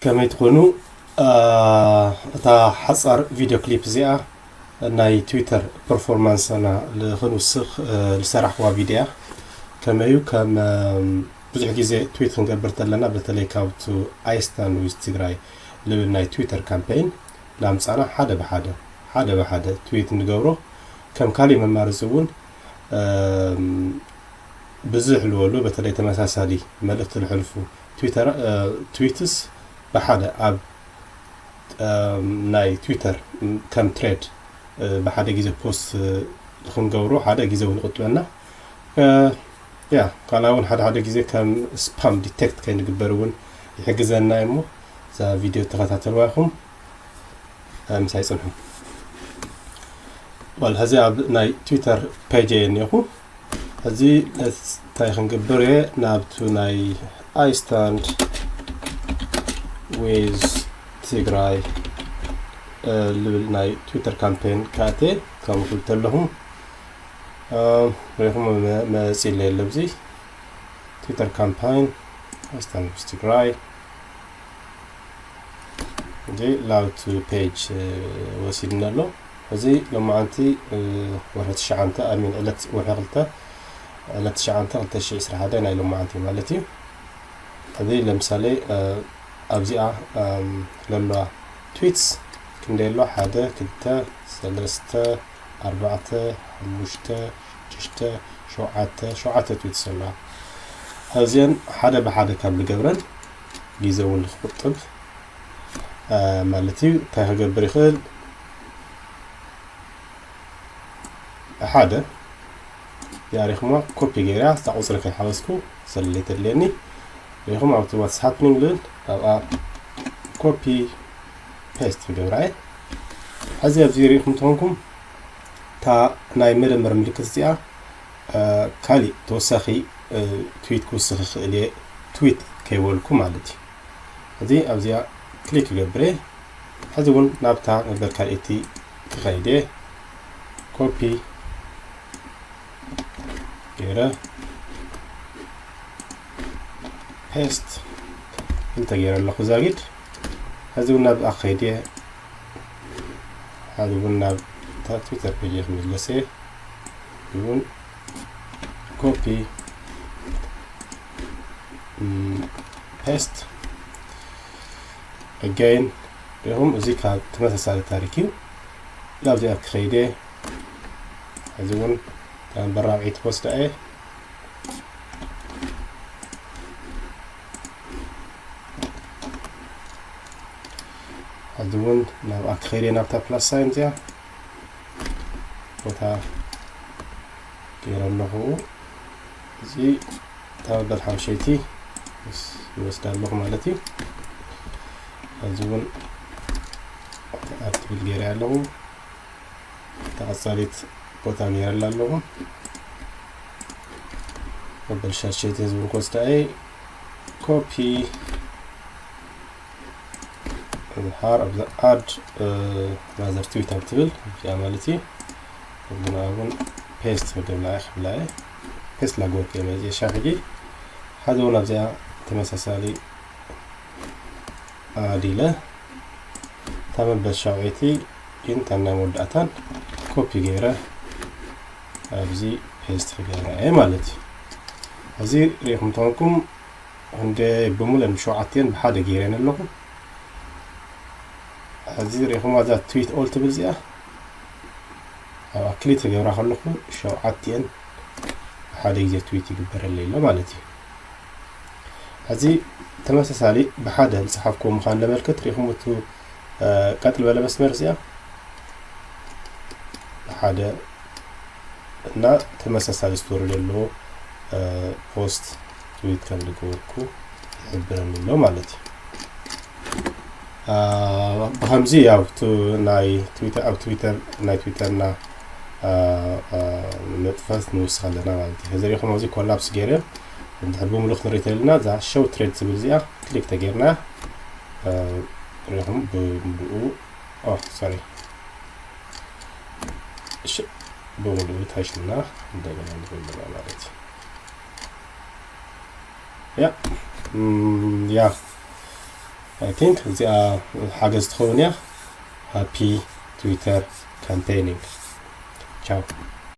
ከመይ ትኾኑ? እታ ሓጻር ቪድዮ ክሊፕ እዚኣ ናይ ትዊተር ፐርፎርማንስና ንኽንውስኽ ዝሰራሕዋ ቪድዮ እያ። ከመዩ ከም ብዙሕ ግዜ ትዊት ክንገብር ተለና፣ በተለይ ካብቱ ኣይስታን ዊዝ ትግራይ ልብል ናይ ትዊተር ካምፔይን ላምጻና ሓደ ብሓደ ሓደ ብሓደ ትዊት ንገብሮ። ከም ካሊእ መማርፂ እውን ብዙሕ ልበሉ፣ በተለይ ተመሳሳሊ መልእክቲ ልሕልፉ ትዊተር ትዊትስ ብሓደ ኣብ ናይ ትዊተር ከም ትሬድ ብሓደ ግዜ ፖስት ንክንገብሮ ሓደ ግዜ እውን ይቁጥበና። ያ ካልኣ እውን ሓደ ሓደ ግዜ ከም ስፓም ዲቴክት ከይንግበር እውን ይሕግዘና እሞ እዛ ቪድዮ ተኸታተልዋ ኢኹም። ምሳይ ጽንሑ። ዋል ሕዚ ኣብ ናይ ትዊተር ፔጅ እየ እኒኹ። ሕዚ እንታይ ክንግብር እየ? ናብቱ ናይ I stand with ትግራይ ልብል ናይ ትዊተር ካምፔን ካቴ ከምኡ ክብል ተለኹም ሪኹም መፂለ የለ ብዚ ትዊተር ካምፓይን I stand with ትግራይ እዚ ላውት ፔጅ ወሲድና ኣሎ። እዚ ሎማዓንቲ ወርሒ ትሽዓተ ኣሚን ዕለት ወርሒ ክልተ ዕለት ትሽዓተ ክልተ ሺሕ ዕስራ ሓደ ናይ ሎማዓንቲ ማለት እዩ። እዚ ለምሳሌ ኣብዚኣ ለለዋ ትዊትስ ክንደይ ኣሎ? ሓደ ክልተ ሰለስተ ኣርባዕተ ሓሙሽተ ሽዱሽተ ሸውዓተ ሸውዓተ ትዊትስ ኣለዋ። እዚአን ሓደ ብሓደ ካብ ልገብረን ግዜ እውን ንክቁጥብ ማለት እዩ። እንታይ ክገብር ይኽእል? ሓደ ያሪኽማ ኮፒ ገይራ እታ ቁፅሪ ከይሓወስኩ ሰለለይ ተድልየኒ ሪኹም ኣብቲ ዋትስ ሃፕኒንግ ልብል ኣብኣ ኮፒ ፔስት ክገብራ እየ። ሕዚ ኣብዚ ሪኢኹም ትኾንኩም እታ ናይ መደመር ምልክት እዚኣ ካሊእ ተወሳኺ ትዊት ክውስኽ ይኽእል እየ ትዊት ከይበልኩ ማለት እዩ። እዚ ኣብዚኣ ክሊክ ክገብር እየ። ሕዚ እውን ናብታ መበል ካልኣይቲ ክኸይድ እየ። ኮፒ ገይረ ፔስት ክልተ ገይረ ኣለኹ ዛጊድ። ሕዚ እውን ናብኣ ክኸይድ እየ። ሕዚ እውን ናብ ትዊተር ፔጅ ክምለስ እየ። እውን ኮፒ ፔስት ኣጋይን ሪኹም እዚ ካብ ተመሳሳሊ ታሪክ እዩ። ናብዚኣ ክኸይደ ሕዚ እውን በራብዒ ትወስዳ እየ። ሕዚ እውን ናብኣ ክኸይደ ናብታ ፕላስ ሳይን እዚኣ ቦታ ገይረ ኣለኹ። እዚ እታ መበል ሓምሸይቲ ይወስዳ ኣለኹ ማለት እዩ። እዚ እውን ኣርትብል ገይረ ኣለኹ። ተቐጻሊት ቦታ ገይረላ ኣለኹ። መበል ሻሸይቲ ህዝቢ ኮስታኤ ኮፒ ሃር ኣብዛ ኣድ ማዘር ትዊት ኣብ ትብል እዚኣ ማለት እዩ። ግና እውን ፔስት ክገብላ እየ ክብላ እየ። ፔስት ላግወርክ እየ መዚአ ሻ ሕጂ ሓደ እውን ኣብዚኣ ተመሳሳሊ ኣዲለ እታ መበል ሻውዒቲ ግን እታ ናይ መወዳእታን ኮፒ ገይረ ኣብዚ ፔስት ክገብራ እየ ማለት እዩ። እዚ ሪኢኹም ተኾንኩም እንደ ብምሉእን ብሸውዓቲኦን ብሓደ ገይረን ኣለኹ። እዚ ሪኢኹም እዛ ትዊት ኦል ትብል እዚኣ ኣብኣ ክሊክ ክገብራ ከለኹ ሸውዓቲኦን ብሓደ ግዜ ትዊት ይግበረለይ ኣሎ ማለት እዩ። ሕዚ ተመሳሳሊ ብሓደ ዝፀሓፍኩዎ ምዃን ለመልክት ሪኢኹም እቱ ቀጥል በለ መስመር እዚኣ ሓደ እና ተመሳሳሊ ስቶሪ ዘለዎ ፖስት ትዊት ከም ዝገበርኩ ይሕብረኒ ኣሎ ማለት እዩ። ብከምዚ ያው ናይ ትዊተር ኣብ ትዊተር ናይ ትዊተርና መጥፈት ንውስኽ ኣለና ማለት እዩ። ሕዚ ሪኢኹም ኣብዚ ኮላፕስ ገይረ እንድሕር ብምሉእ ክንርኢ ተልና እዛ ሸው ትሬድ ትብል እዚኣ ክሊክ ተገይርና ሪኢኹም ብኡ ሶሪ ብምሉኡ ታሽና እንደገና ንፈልጋ ማለት እዩ። ያ ያ I think እዚኣ ሓገዝ ትኸውን እያ። Happy Twitter campaigning. ቻው።